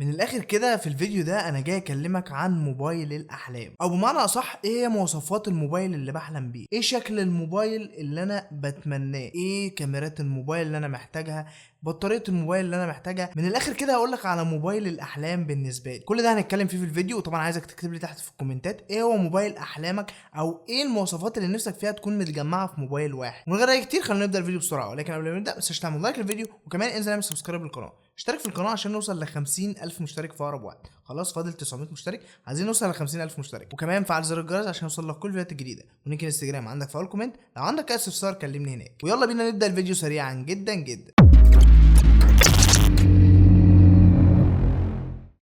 من الاخر كده في الفيديو ده انا جاي اكلمك عن موبايل الاحلام، او بمعنى اصح ايه هي مواصفات الموبايل اللي بحلم بيه، ايه شكل الموبايل اللي انا بتمناه، ايه كاميرات الموبايل اللي انا محتاجها، بطارية الموبايل اللي انا محتاجها. من الاخر كده هقولك على موبايل الاحلام بالنسبة لي. كل ده هنتكلم فيه في الفيديو، وطبعا عايزك تكتب لي تحت في الكومنتات ايه هو موبايل احلامك، او ايه المواصفات اللي نفسك فيها تكون متجمعه في موبايل واحد. من غير اي كتير خلينا نبدا الفيديو بسرعه، ولكن قبل ما نبدا ما تنساش تعمل like للفيديو، وكمان انزل اعمل subscribe للقناة، اشترك في القناة عشان نوصل ل 50000 مشترك في اقرب وقت. خلاص فاضل 900 مشترك، عايزين نوصل ل 50000 مشترك. وكمان فعل زر الجرس عشان يوصل لك كل الفيديوهات الجديدة، و link انستجرام عندك في اول comment، لو عندك اي استفسار كلمني هناك. ويلا بينا نبدا الفيديو سريعا جدا جدا.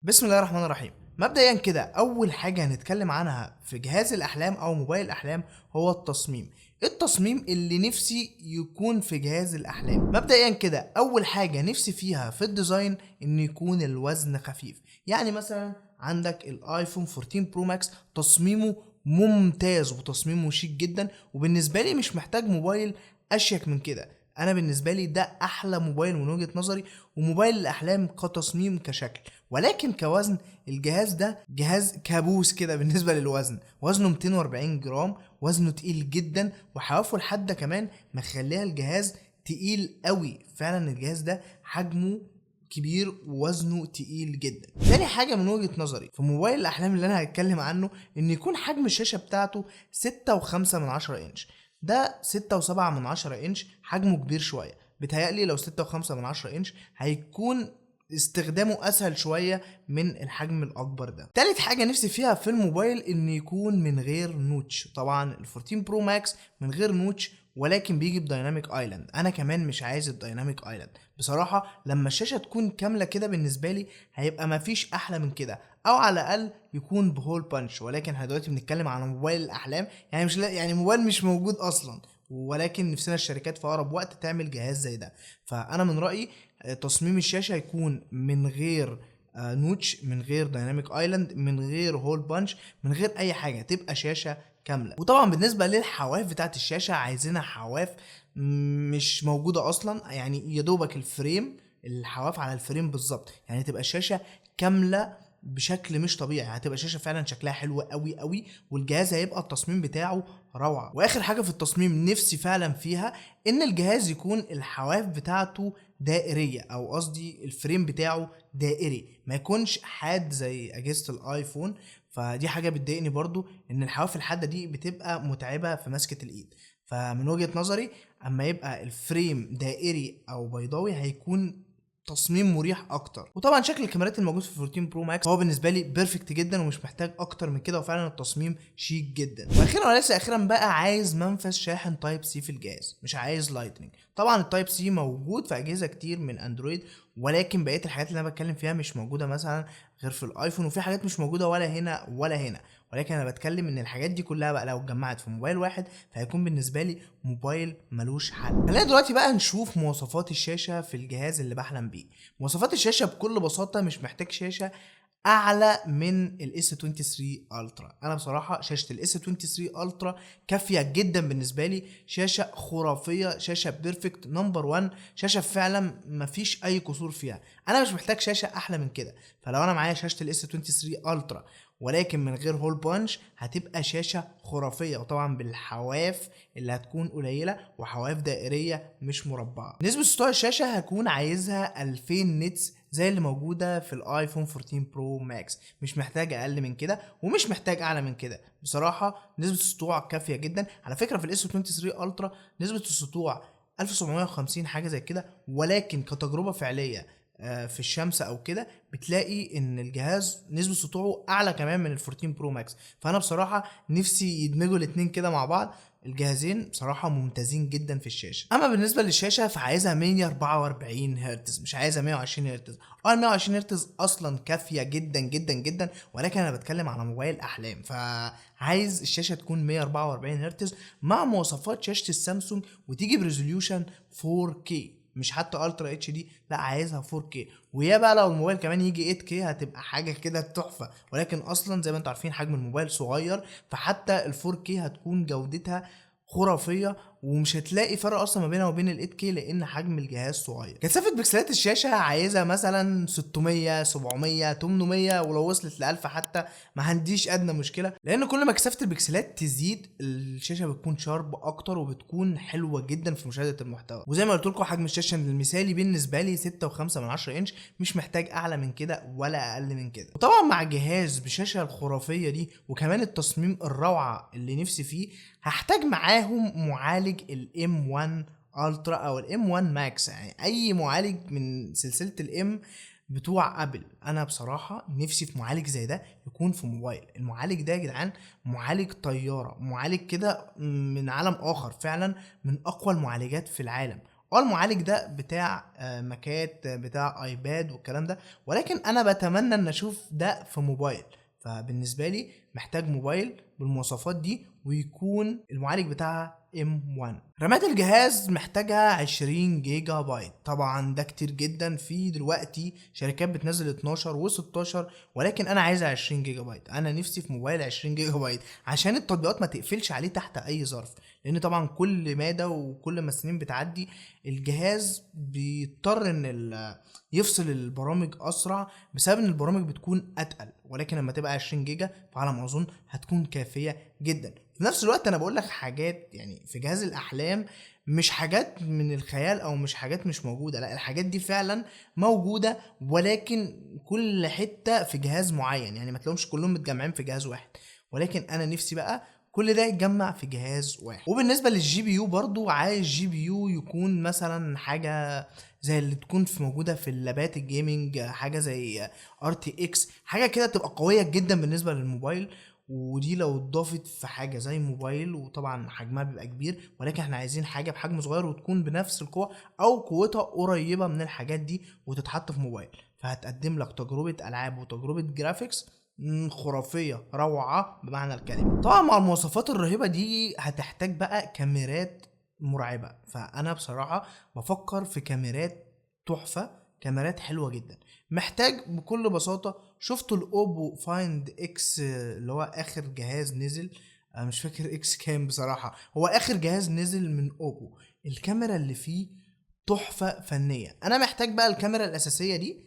بسم الله الرحمن الرحيم. مبدئيا كده اول حاجة هنتكلم عنها في جهاز الاحلام او موبايل الاحلام هو التصميم. ايه التصميم اللي نفسي يكون في جهاز الاحلام؟ مبدئيا كده اول حاجة نفسي فيها في ال design ان يكون الوزن خفيف. يعني مثلا عندك الايفون 14 Pro Max تصميمه ممتاز وتصميمه شيك جدا، وبالنسبة لي مش محتاج موبايل اشيك من كده. انا بالنسبة لي ده احلى موبايل من وجهه نظري، وموبايل الاحلام كتصميم كشكل، ولكن كوزن الجهاز ده جهاز كابوس كده بالنسبة للوزن. وزنه 240 جرام، وزنه تقيل جدا، وحوافه الحادة كمان مخليها الجهاز تقيل قوي. فعلا الجهاز ده حجمه كبير ووزنه تقيل جدا. تاني حاجة من وجهة نظري في موبايل الأحلام اللي أنا هتكلم عنه إن يكون حجم الشاشة بتاعته 6.5 إنش. ده 6.7 إنش، حجمه كبير شوية. بيتهيألي لو 6.5 إنش هيكون استخدامه أسهل شوية من الحجم الأكبر ده. تالت حاجة نفسي فيها في الموبايل إن يكون من غير notch. طبعا ال 14 Pro Max من غير notch، ولكن بيجي ب Dynamic Island. انا كمان مش عايز ال Dynamic Island بصراحة. لما الشاشة تكون كاملة كده بالنسبة لي هيبقى مفيش احلى من كده، او على الاقل يكون ب hole punch. ولكن احنا دلوقتي بنتكلم على موبايل الاحلام، يعني مش لا يعني موبايل مش موجود اصلا، ولكن نفسنا الشركات في اقرب وقت تعمل جهاز زي ده. فانا من رايي تصميم الشاشة يكون من غير notch، من غير Dynamic Island، من غير hole punch، من غير اي حاجة، تبقى شاشة كاملة. وطبعا بالنسبة للحواف بتاعت الشاشة عايزينها حواف مش موجودة اصلا، يعني يا دوبك ال frame، الحواف على ال frame بالظبط، يعني تبقى الشاشة كاملة بشكل مش طبيعي. هتبقى شاشة فعلا شكلها حلو قوي قوي، والجهاز هيبقى التصميم بتاعه روعه. واخر حاجة في التصميم نفسي فعلا فيها ان الجهاز يكون الحواف بتاعته دائريه، او قصدي ال frame بتاعه دائري، ما يكونش حاد زي اجهزة الايفون. فدي حاجة بتضايقني برضو، ان الحواف الحادة دي بتبقى متعبة في مسكه الايد. فمن وجهه نظري اما يبقى ال frame دائري او بيضاوي هيكون تصميم مريح اكتر. وطبعا شكل الكاميرات الموجود في 14 Pro Max هو بالنسبة لي perfect جدا، ومش محتاج اكتر من كده، وفعلا التصميم شيك جدا. واخيرا وليس اخيرا بقى، عايز منفذ شاحن Type C في الجهاز، مش عايز Lightning. طبعا ال Type C موجود في اجهزة كتير من اندرويد، ولكن بقية الحاجات اللي انا بتكلم فيها مش موجودة مثلا غير في الايفون، وفي حاجات مش موجودة ولا هنا ولا هنا. ولكن انا بتكلم ان الحاجات دي كلها بقى لو اتجمعت في موبايل واحد فهيكون بالنسبة لي موبايل ملوش حل. خلينا دلوقتي بقى نشوف مواصفات الشاشة في الجهاز اللي بحلم بيه. مواصفات الشاشة بكل بساطة مش محتاج شاشة اعلى من ال S 23 Ultra. انا بصراحة شاشة ال S 23 Ultra كافيه جدا بالنسبة لي، شاشة خرافية، شاشة perfect number 1، شاشة فعلا مفيش اي قصور فيها. انا مش محتاج شاشة احلى من كده. فلو انا معايا شاشة ال S 23 Ultra ولكن من غير hole punch هتبقى شاشة خرافية، وطبعا بالحواف اللي هتكون قليله وحواف دائريه مش مربعه. نسبه سطوع الشاشة هكون عايزها 2000 nits زي اللي موجودة في الايفون 14 Pro Max، مش محتاج اقل من كده ومش محتاج اعلى من كده. بصراحة نسبه السطوع كافيه جدا. على فكرة في ال S 23 Ultra نسبه السطوع 1750 حاجة زي كده، ولكن كتجربة فعليه في الشمس او كده بتلاقي ان الجهاز نسبه سطوعه اعلى كمان من ال 14 Pro Max. فانا بصراحة نفسي يدمجوا الاتنين كده مع بعض، الجهازين بصراحة ممتازين جدا في الشاشة. اما بالنسبة للشاشه فعايزها 144 هرتز، مش عايزها 120 هرتز. 120 هرتز اصلا كافيه جدا جدا جدا، ولكن انا بتكلم على موبايل احلام، فعايز الشاشة تكون 144 هرتز مع مواصفات شاشة السامسونج، وتيجي ب resolution 4K، مش حتى Ultra HD، لا عايزها 4K. ويا بقى لو الموبايل كمان يجي 8K هتبقى حاجة كده تحفة، ولكن اصلا زي ما انتم عارفين حجم الموبايل صغير، فحتى ال 4K هتكون جودتها خرافية. ومش هتلاقي فرق اصلا ما بينها وبين ال 8K لان حجم الجهاز صغير. كثافة بكسلات الشاشة عايزها مثلا 600 700 800، ولو وصلت ل 1000 حتى ما عنديش ادنى مشكلة، لان كل ما كثافة البكسلات تزيد الشاشة بتكون sharp اكتر وبتكون حلوة جدا في مشاهده المحتوى. وزي ما قلت لكم حجم الشاشة المثالي بالنسبة لي 6.5 انش، مش محتاج اعلى من كده ولا اقل من كده. وطبعا مع جهاز بالشاشة الخرافية دي وكمان التصميم الروعة اللي نفسي فيه، هحتاج معاهم معالج ال M1 Ultra او ال M1 Max، يعني اي معالج من سلسلة ال M بتوع ابل. انا بصراحة نفسي في معالج زي ده يكون في موبايل. المعالج ده يا جدعان معالج طيارة، معالج كده من عالم اخر، فعلا من اقوى المعالجات في العالم. المعالج ده بتاع ماكات، بتاع ايباد والكلام ده، ولكن انا بتمنى ان اشوف ده في موبايل. فبالنسبه لي محتاج موبايل بالمواصفات دي ويكون المعالج بتاعها M1. رامات الجهاز محتاجها 20 جيجا بايت، طبعا ده كتير جدا، في دلوقتي شركات بتنزل 12 و16، ولكن انا عايزها 20 جيجا بايت. انا نفسي في موبايل 20 جيجا بايت عشان التطبيقات ما تقفلش عليه تحت اي ظرف، لان طبعا كل مادة وكل ما السنين بتعدي الجهاز بيضطر ان يفصل البرامج اسرع بسبب ان البرامج بتكون اتقل، ولكن لما تبقى 20 جيجا فعلى ما اظن هتكون كافيه جدا. في نفس الوقت انا بقول لك حاجات يعني في جهاز الاحلام مش حاجات من الخيال او مش حاجات مش موجودة، لا الحاجات دي فعلا موجودة، ولكن كل حتة في جهاز معين، يعني ما تلاقيهمش كلهم متجمعين في جهاز واحد، ولكن انا نفسي بقى كل ده يتجمع في جهاز واحد. وبالنسبة لل GPU برضو عايز GPU يكون مثلا حاجة زي اللي تكون في موجودة في اللابات ال gaming، حاجة زي RTX، حاجة كده تبقى قوية جدا بالنسبة للموبايل، ودي لو اتضافت في حاجة زي موبايل، وطبعا حجمها بيبقى كبير، ولكن احنا عايزين حاجة بحجم صغير وتكون بنفس القوة او قوتها قريبه من الحاجات دي وتتحط في موبايل، فهتقدم لك تجربه العاب وتجربه graphics خرافية روعه بمعنى الكلمة. طبعا مع المواصفات الرهيبة دي هتحتاج بقى كاميرات مرعبة، فانا بصراحة بفكر في كاميرات تحفة، كاميرات حلوة جدا. محتاج بكل بساطة، شفتوا الاوبو فايند اكس اللي هو اخر جهاز نزل، انا مش فاكر X كام بصراحة، هو اخر جهاز نزل من اوبو، الكاميرا اللي فيه تحفة فنية. انا محتاج بقى الكاميرا الاساسية دي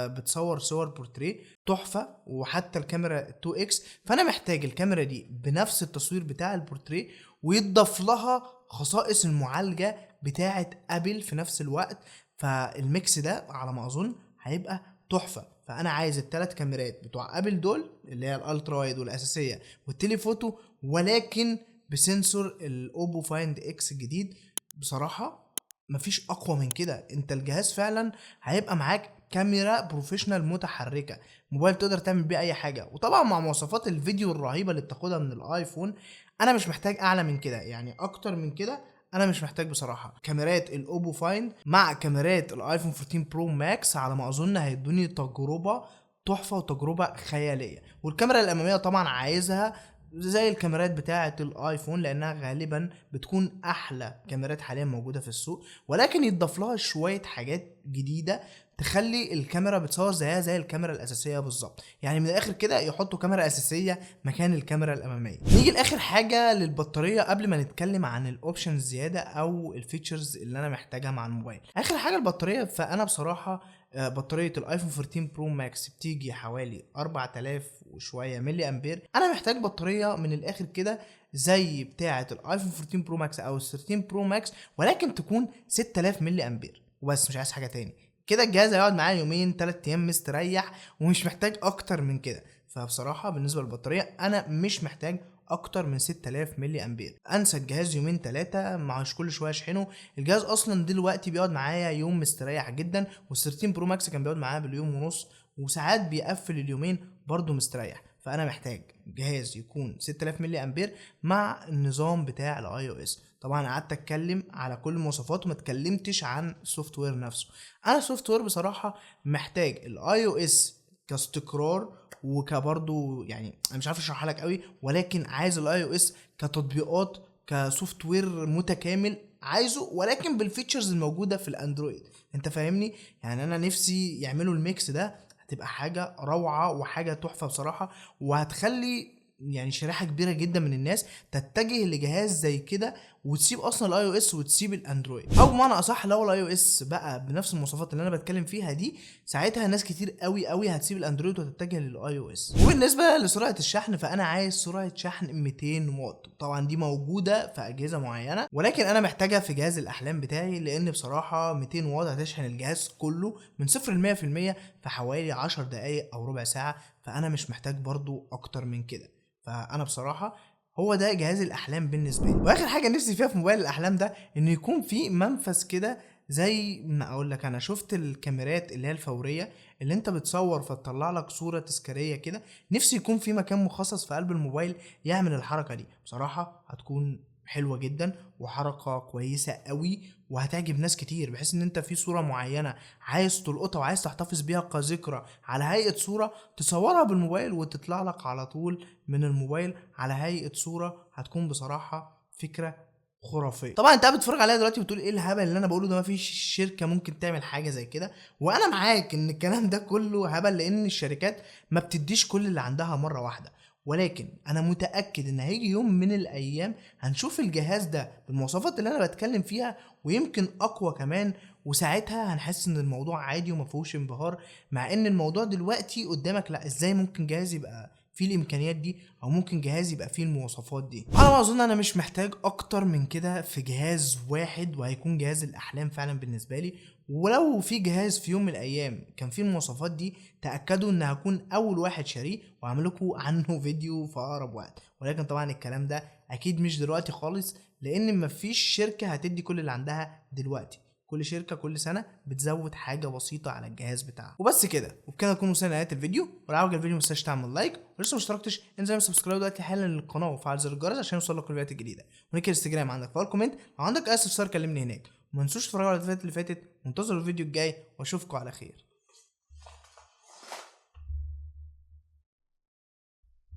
بتصور صور بورتريه تحفة، وحتى الكاميرا 2 X، فانا محتاج الكاميرا دي بنفس التصوير بتاع البورتريه ويتضاف لها خصائص المعالجة بتاعه ابل في نفس الوقت، فال mix ده على ما اظن هيبقى تحفة. فانا عايز الثلاث كاميرات بتوع ابل دول اللي هي ال ultra wide والاساسيه وال telephoto، ولكن ب sensor الاوبو فايند اكس الجديد. بصراحة مفيش اقوى من كده، انت الجهاز فعلا هيبقى معاك كاميرا professional متحركة، موبايل تقدر تعمل بيه اي حاجة. وطبعا مع مواصفات الفيديو الرهيبة اللي بتاخدها من الايفون انا مش محتاج اعلى من كده، يعني اكتر من كده انا مش محتاج بصراحة. كاميرات الاوبو فايند مع كاميرات الايفون 14 برو ماكس على ما اظن هيدوني تجربه تحفة وتجربه خيالية. والكاميرا الامامية طبعا عايزها زي الكاميرات بتاعه الايفون لانها غالبا بتكون احلى كاميرات حاليا موجودة في السوق، ولكن يتضاف لها شوية حاجات جديدة تخلي الكاميرا بتصور زيها زي الكاميرا الاساسية بالظبط، يعني من الاخر كده يحطوا كاميرا اساسية مكان الكاميرا الامامية. نيجي لاخر حاجة للبطاريه قبل ما نتكلم عن ال options زيادة او ال features اللي انا محتاجها مع الموبايل. اخر حاجة البطارية، فانا بصراحة بطارية الايفون 14 برو ماكس بتيجي حوالي 4000 وشوية ملي امبير، انا محتاج بطارية من الاخر كده زي بتاعه الايفون 14 برو ماكس او ال 13 برو ماكس، ولكن تكون 6000 ملي امبير وبس، مش عايز حاجة تاني. كده الجهاز هيقعد معايا يومين 3 ايام مستريح ومش محتاج اكتر من كده. فبصراحة بالنسبة للبطاريه انا مش محتاج اكتر من 6000 ملي امبير، انسى الجهاز يومين 3 مش كل شوية اشحنه. الجهاز اصلا دلوقتي بيقعد معايا يوم مستريح جدا، وال 13 برو ماكس كان بيقعد معايا باليوم ونص، وساعات بيقفل اليومين برضو مستريح. فانا محتاج جهاز يكون 6000 ملي امبير مع النظام بتاع ال iOS. طبعا قعدت اتكلم على كل المواصفات وما اتكلمتش عن ال software نفسه. انا ال software بصراحة محتاج ال iOS كاستقرار وكبرضو، يعني انا مش عارف اشرحها لك قوي، ولكن عايز ال iOS كتطبيقات ك software متكامل عايزه، ولكن بال features الموجودة في الاندرويد، انت فاهمني؟ يعني انا نفسي يعملوا ال mix ده، هتبقى حاجة روعه وحاجه تحفة بصراحة، وهتخلي يعني شريحة كبيرة جدا من الناس تتجه لجهاز زي كده وتسيب اصلا ال iOS وتسيب ال Android، او بمعنى اصح لو ال iOS بقى بنفس المواصفات اللي انا بتكلم فيها دي، ساعتها ناس كتير قوي قوي هتسيب ال Android وتتجه لل iOS. وبالنسبة لسرعه الشحن، فانا عايز سرعة شحن 200 واط. طبعا دي موجودة في اجهزة معينه، ولكن انا محتاجها في جهاز الاحلام بتاعي، لان بصراحة 200 واط هتشحن الجهاز كله من 0 ل 100% في حوالي 10 دقائق او ربع ساعة، فانا مش محتاج برضو اكتر من كده. فانا بصراحة هو ده جهاز الاحلام بالنسبة لي. واخر حاجة نفسي فيها في موبايل الاحلام ده انه يكون في منفذ كده، زي ما اقول لك انا شفت الكاميرات اللي هي الفورية اللي انت بتصور فتطلع لك صوره تذكارية كده، نفسي يكون في مكان مخصص في قلب الموبايل يعمل الحركة دي. بصراحة هتكون حلوة جدا وحركه كويسة قوي وهتعجب ناس كتير، بحيث ان انت في صوره معينة عايز تلقطها وعايز تحتفظ بيها كذكرى على هيئة صوره، تصورها بالموبايل وتطلع لك على طول من الموبايل على هيئة صوره. هتكون بصراحة فكرة خرافية. طبعا انت قاعد بتتفرج عليا دلوقتي وبتقول ايه الهبل اللي انا بقوله ده، مفيش شركة ممكن تعمل حاجة زي كده، وانا معاك ان الكلام ده كله هبل لان الشركات ما بتديش كل اللي عندها مرة واحدة، ولكن انا متاكد ان هيجي يوم من الايام هنشوف الجهاز ده بالمواصفات اللي انا بتكلم فيها ويمكن اقوى كمان، وساعتها هنحس ان الموضوع عادي وما فيهوش انبهار، مع ان الموضوع دلوقتي قدامك لا، ازاي ممكن جهاز يبقى فيه الامكانيات دي او ممكن جهاز يبقى فيه المواصفات دي. على ما اظن انا مش محتاج اكتر من كده في جهاز واحد، وهيكون جهاز الاحلام فعلا بالنسبة لي. ولو في جهاز في يوم من الايام كان فيه المواصفات دي، تاكدوا ان هكون اول واحد شاريه وهعمل لكم عنه فيديو في اقرب وقت، ولكن طبعا الكلام ده اكيد مش دلوقتي خالص، لان مفيش شركة هتدي كل اللي عندها دلوقتي. كل شركة كل سنة بتزود حاجة بسيطة على الجهاز بتاعها. وبس كده، وبكده نكون وصلنا لنهاية الفيديو. ولو عجبك الفيديو ما تنساش تعمل like، ولسه ما اشتركتش انزل subscribe دلوقتي حالا للقناة وفعل زر الجرس عشان يوصلك كل الفيديوهات الجديدة. و link الانستجرام عندك في ال comment، لو عندك اي استفسار كلمني هناك. وما تنسوش تتفرجوا على الفيديوهات اللي فاتت، وانتظروا الفيديو الجاي، واشوفكم على خير.